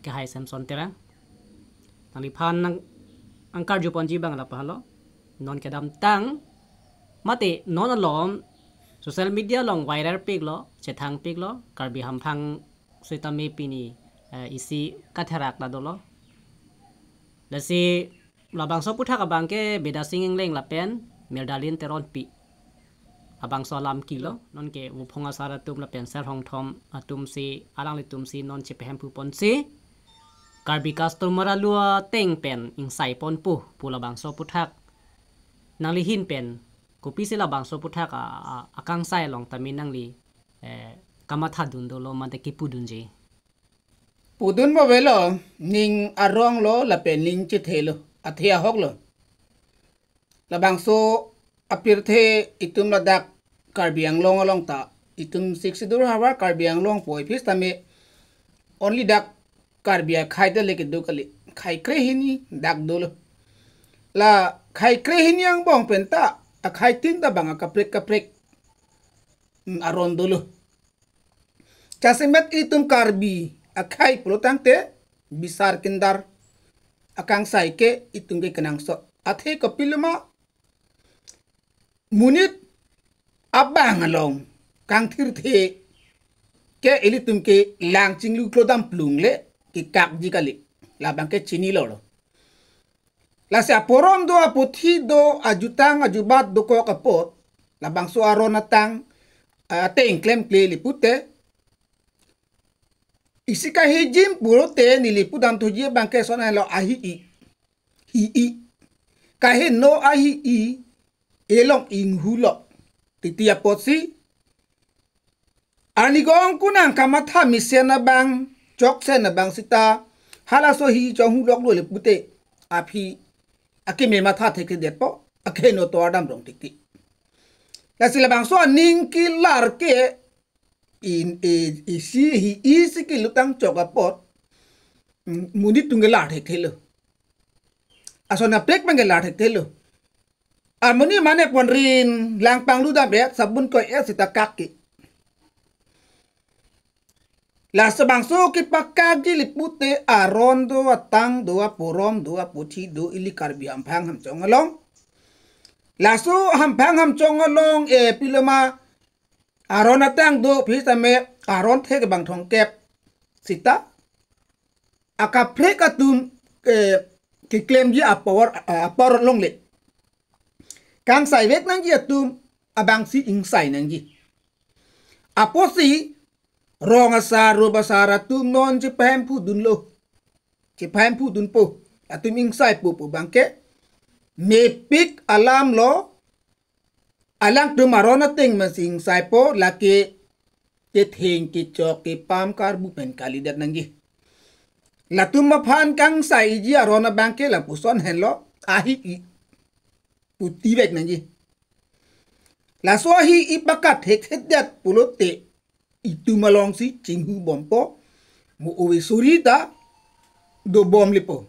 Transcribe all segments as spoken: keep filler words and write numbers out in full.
kehai Samson Terang. Nangliphan nang angkarju ponji abang lapu helo. Non kedamtang mate non alom social media along viral piklo, chethang piklo, Karbi hamphang sitame pini, eh, isi katherak ta dolo. Lasi labangso aputhak abang ke Bidya Sing Engleng lapen Miralin Teronpi. Labangso alam kilo, non ke Wuphong asar atum lapen Serhongthom atum si, alanglitum si non chepahemphu ponsi Karbi customary law ateng pen ingsai ponpo pu labangso aputhak. Nangli ahin pen kopisi labangso aputhak a, a, akangsai along tame nangli, eh, kamathadun dolo mate kipudunji? Pudun ma avelo, ning arong lo lapen ning chethe lo, athe ahok lo. Labangso apirthe itum ladak Karbi Anglong along ta, itum Sixth Schedule havar Karbi Anglong pu aphi sitame only dak Karbi akhai ta le kedo kali, khei kre hini dak dolo. La khei kre hini angbong pen ta akhai tin ta bang akaprek kaprek, mm, aron dolo. Jasemet itum Karbi akhai pulo tangte bisar kindar akangsai ke itum ke kenangsot. Athe kopiloma, monit abang along kangthirthe ke ilitum ke lang chinglu klodam plung le kekakji kali. Labang ke chinilo lo. Lasi aporom do, apothi do, ajutang ajubat dokok apot, labangso aron atang, ah, ateng klemkle le pute, isi kahijim pulote neli pudam thuji abang ke son lo, ahi-i. Hi-i. Kaheno ahi-i, elong inghu lo. Titi apotsi, arnivong kunang kamatha mesen abang, choksen abang sita, halaso hi chonghu lok lo le pute, aphi akeme matha thekthedetpo, akeno to adam rong titi. Lasi labangso aning kelar ke in, e, isi hi-i si kelutang chok apot, mm, monit atum ke lar thekthelo. Ason aprek abang ke lar thekthelo. Amonit mane ponrin lang panglu dam et, sabun koi et sita kak ke. Lasi labangso kepakakji le pute aron do, atang do, aporom do, apothi do, ili Karbi hamphang hamchong along. Laso hamphang hamchong along, eh, piloma aron atang do aphi sitame aron thek abang thomkep sita akaprek atum, eh, keklemji apor, eh, apor longle. Kangsai vek nangji atum abang si ingsai nangji. Apotsi rong asar rup asar atum non chepahemphu dunlo, chepahemphu dunpo, atum ingsaipo pu abang ke mepik alam lo. Alangtum aron ateng masi ingsaipo, lake ketheng kechok kepam karbu pen kalidet nangji. Latum aphan kangsaiji aron abang ke lapuson henlo, ahi-i pu tivek nangji. Laso ahi-i pakat thekthedet pulote itum alongsi chinghu bompo, mo ove suri ta dobom lepo.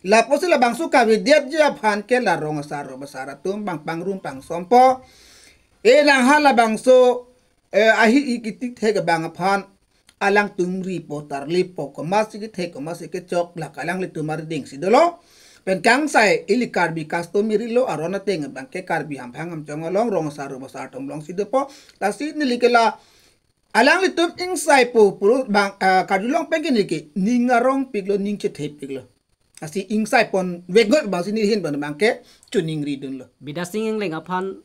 Lapusi labangso kavedetji aphan ke la rong asar rup asar atum bang pangrum pangsompo. E nang hala bangso, eh, ahi-i kithekthek abang aphan alangtum ripo tarlipo, komatsi kethek komatsi kechok la alanglitum arideng si dolo. Pen kangsai ili Karbi customary law aron ateng abang ke Karbi hamphang hamchong along rong asar rup asar atum alongsi dopo. Lasi neli ke la alanglitum ingsaipo pu abang, ah, karjulong pen ke neli ke ning arongpiklo, ning chethepiklo. Lasi ingsai pon vekgot abangsi neli ahin pen abang ke choningri dunlo. Bidya Sing Engleng aphan,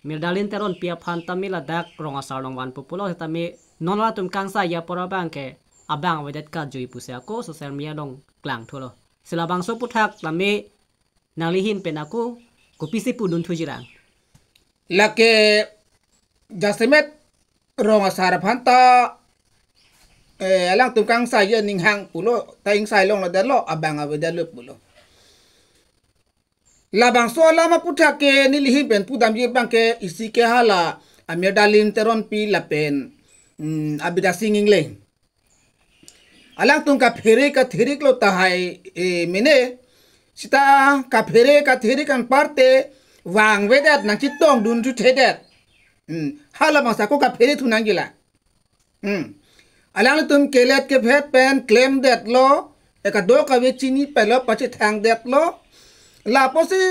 Miralin Teronpi aphan tame ladak rong asar along vanpo pulo tame non latum kangsaiji apor abang ke abang avedet kajui pusi ako social media along klangthulo. Lasi labangso aputhak tame nangli ahin pen ako kopisi pudun thuji rang? Lake jasemet rong asar aphan ta, eh, alangtum kangsaiji aning hang pulo, ta ingsai longledetlo, abang avedetlo pulo. Labangso alam aputhak ke neli ahin pen pudamji abang ke isi ke hala Miralin Teronpi lapen, mm, Bidya Sing Engleng. Alangtum kaphere kathirik lo tahai, eh, mene. Sita kaphere kathirik anparte vangvedet nangchetongdun thuthedet. Hmm. Hala bangsa ako kaphere thu nangji la. Hmm. Alanglitum kelet kephet pen klemdetlo, ekadok kave chini pelo pachethangdetlo. Lapusi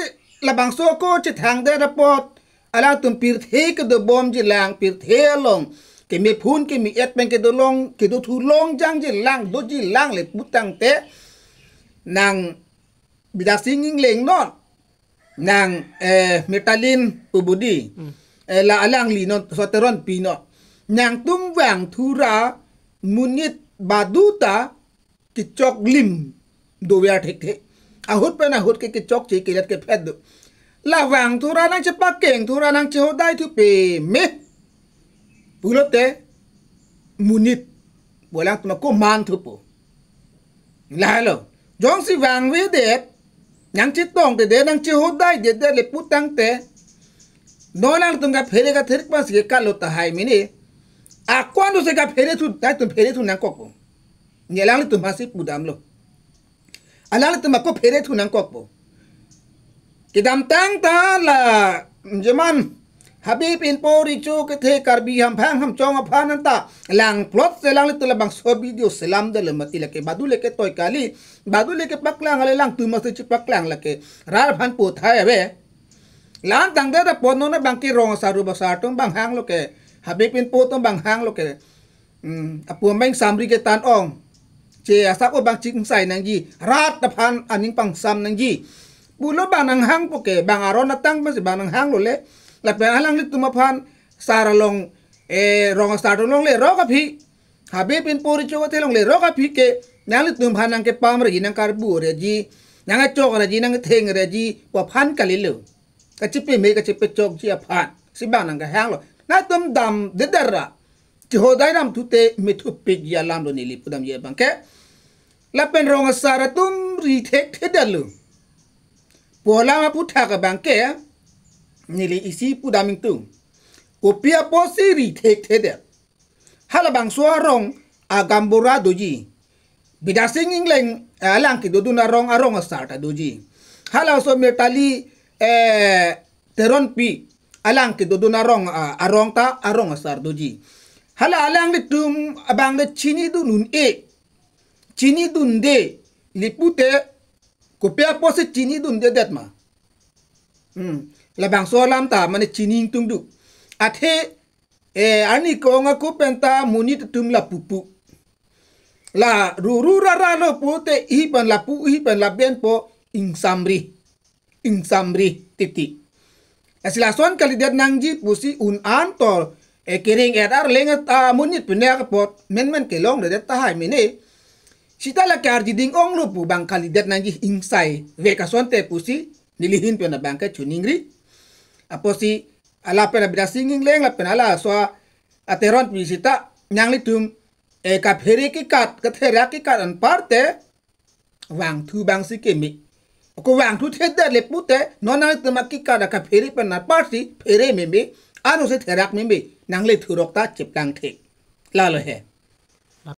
labangso ako chethangdet apot alangtum pirthe kedobomjilang, pirthe along keme phun keme-et pen kedolong, kedothulongjangjilang, dojilang le putangte, nang Bidya Sing Engleng non, nang, eh, Mertalin Ubudi, eh, la alangli non, Teronpi non, nangtum vangthu ra monit baduta kechoklim dover thekthe. Ahut pen ahut ke kechokche kelet kephet do. La vangthu ra nangchepakengthu ra nangchehodaithu peme pulote monit pu alangtum ako manthupo. Lahelo. Jongsi vangvedet, nangchetongdedet, nangchehodaidedet le putangte, non alangtum kaphere katherik pensi kekatlo tahai mene. Ako-an do se kapherethu, nangtum pherethu nangkokpo. Ne alanglitum hasi pudamlo. Alanglitum ako pherethu nangkokpo. Kedamtang ta la jeman Habib Inpo Recho kethe Karbi Hamphang Hamchong aphan anta langplot se alanglitum labangso video selamdetlo mati, lake badu lake toi kali, badu lake paklang ale alangtum masi chepaklang lake rat aphan pothai ave. La-an tangdet apot non abangke rong asar ru asar atum bang hanglo ke, Habib Inpo atum bang hanglo ke, hmm, apu abang samri ketan ong. Che asap o bang chingsai nangji, rat aphan aning pangsam nangji pulo bang nanghangpo ke, bang aron atang pensi bang nanghanglo le. Lapen alanglitum aphan sar along, eh, rong asar along lerok aphi, Habib Inpo Recho kethe along lerok aphi ke, nanglitum aphan nangkepamreji, nangkarbureji, nangkechokreji, nangkethengreji pu aphan kalilo. Kachepeme kachepechokji aphan si bang nangkehanglo. Nangtum damdedet ra chehodai damthu te methupikji alamlo neli pudamji abangke. Lapen rong asar atum ri thekthedetlo pu alam aphuthak abangke neli isi pudam ingtung. Kopi apotsi ri thekthedet? Halabangso arong a gaonbura doji. Bidya Sing Engleng, eh, alang kedodun arong, arong asar ta doji. Halaso Mertali, eh, Teronpi alang kedodun arong, ah, arong ta arong asar doji. Hala alanglitum abang le chinidun un-e, chinidunde le pute, kopi apotsi chinidundedet ma? Hmm. Labangso alam ta mane chini ingtungduk. Athe, eh, arni ko-ong ako pen ta monit atum lapu pu. La ru ru ra ra lo pute, ihi pen lapu, ihi pen labenpo, ingsamri. Ingsamri titi. Lasi lason kalidet nangji pusi un-an tor, eh, kereng-et arleng, ah, monit pen apot menmen kelongledet tahai mene. Sita lake arjiding onglo pu bang kalidet nangji, ingsai vek asonte pusi neli ahin pen abangke choningri. Apotsi lapen a Bidya Sing Engleng lapen halaso a Teronpi sita nanglitum, eh, kaphere kekat, katherak kekat anparte vangthu bangsi keme. Ako vangthuthedet le pute non nangtum akekat akaphere pen anparsi phere meme, ano si therak meme, nanglethurok ta cheplang thek. Lalo he.